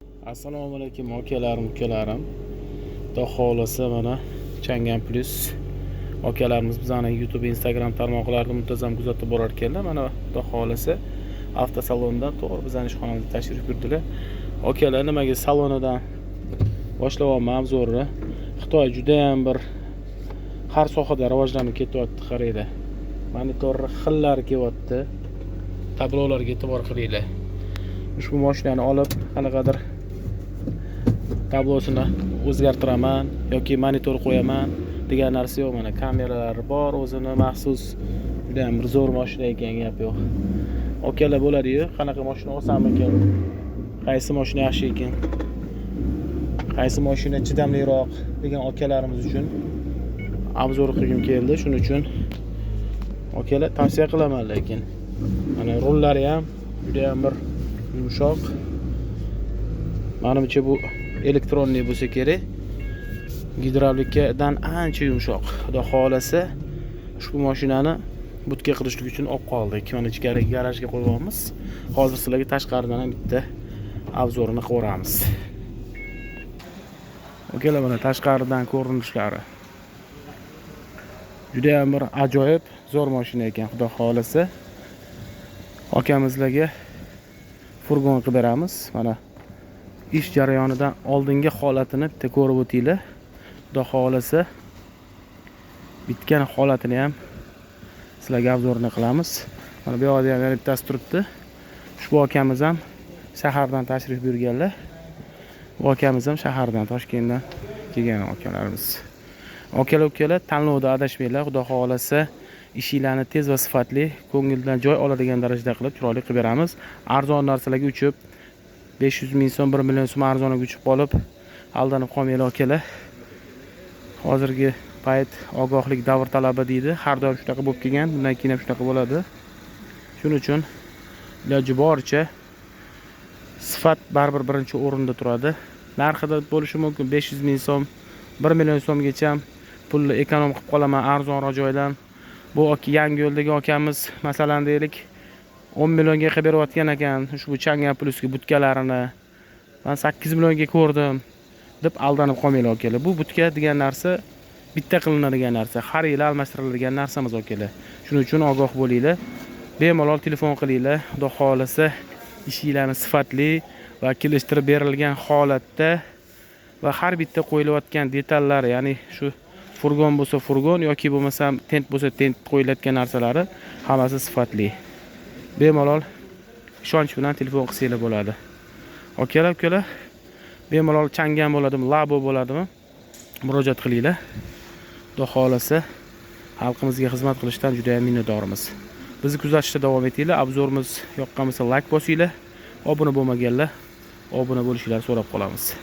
Assalomu alaykum, akalarim, ukalarim. Xudo xohlasa, mana Changan Plus. Akalarimiz bizani YouTube, Instagram tarmoqlarida muntazam kuzatib borar ekanlar. Mana, Xudo xohlasa, avtosalondan to'g'ri bizani ishxonamizga tashrif buyurdilar. Akalar, nimaga salonidan boshlayapman обзор ni? Xitoy judayam bir har sohada rivojlanib ketyapti, qaranglar. Monitorni xillari kelyapti. Tablolarga e'tibor qilinglar. Ushbu mashinani olib, qanaqadir tablosini o'zgartiraman yoki monitor qo'yaman degan narsa yo'q. Mana, kameralari bor o'zini maxsus. Judayam bir zo'r mashina ekan, gap yo'q. Akalar bo'ladiyu, qanaqa mashina olsam ekan, qaysi mashina yaxshi ekan, qaysi mashina chidamliroq degan akalarimiz uchun обзор qilgim keldi. Shuning uchun, akalar, tavsiya qilaman. Lekin mana, rullari ham judayam bir yumshoq. Manimcha, bu электронный bo'lsa kerak, gidravlikadan ancha yumshoq. Xudo xohlasa, ushbu mashinani будка qilishlik uchun olib qoldik. Mana, ichkari garajga qo'yyapmiz. Hozir sizlarga tashqaridan ham bitta обзор ini qilib yuboramiz. Akalar, mana, tashqaridan ko'rinishlari. Judayam bir ajoyib zo'r mashina ekan. Xudo xohlasa, akamizlarga furgon qilib beramiz. Mana, ish jarayonidan oldingi holatini bitta ko'rib o'tinglar. Xudo xohlasa, bitgan holatini ham sizlarga обзор ini qilamiz. Mana, bu yoqda ham yana bittasi turibdi. Ushbu akamiz ham shahardan tashrif buyurganlar. Bu akamiz ham shahardan, Toshkentdan kelgan akalarimiz. Akalar, ukalar, tanlovda adashmanglar. Xudo xohlasa, ishinglarni tez va sifatli, ko'ngildan joy oladigan darajada qilib, chiroyli qilib beramiz. Arzon narsalarga uchib, 500 ming so'm, 1 million so'm arzoniga uchib qolib, aldanib qolmanglar, akalar. Hozirgi payt ogohlik davr talabi deydi. Har doim shunaqa bo'lib kelgan, bundan keyin ham shunaqa bo'ladi. Shuning uchun iloji boricha sifat baribir birinchi o'rinda turadi. Narxida bo'lishi mumkin 500 ming so'm, 1 million so'mgacha pulni эконом qilib qolaman arzonroq joydan. Bu Yangi yo'ldagi akamiz, masalan, deylik, 10 millionga qilib berayotgan ekan ushbu Changan Plusga будка larini. Man 8 millionga ko'rdim deb aldanib qolmanglar, akalar. Bu будка degan narsa bitta qilinadigan narsa, har yili almashtiriladigan narsamiz, akalar. Shuning uchun ogoh bo'linglar. Bemalol telefon qilinglar. Xudo xohlasa, ishinglarni sifatli va kelishtirib berilgan holatda va har bitta qo'yilayotgan detallar, ya'ni shu furgon bo'lsa furgon yoki bo'lmasam tent bo'lsa tent, qo'yilayotgan narsalari hammasi sifatli. Bemalol ishonch bilan telefon qilsanglar bo'ladi. Akalar, ukalar, bemalol Changan bo'ladimi, Labo bo'ladimi, murojaat qilinglar. Xudo xohlasa, xalqimizga xizmat qilishdan juda ham minnatdormiz. Bizni kuzatishda davom etinglar. Обзор imiz yoqqan bo'lsa, layk bosinglar. Obuna bo'lmaganlar obuna bo'lishinglarni so'rab qolamiz.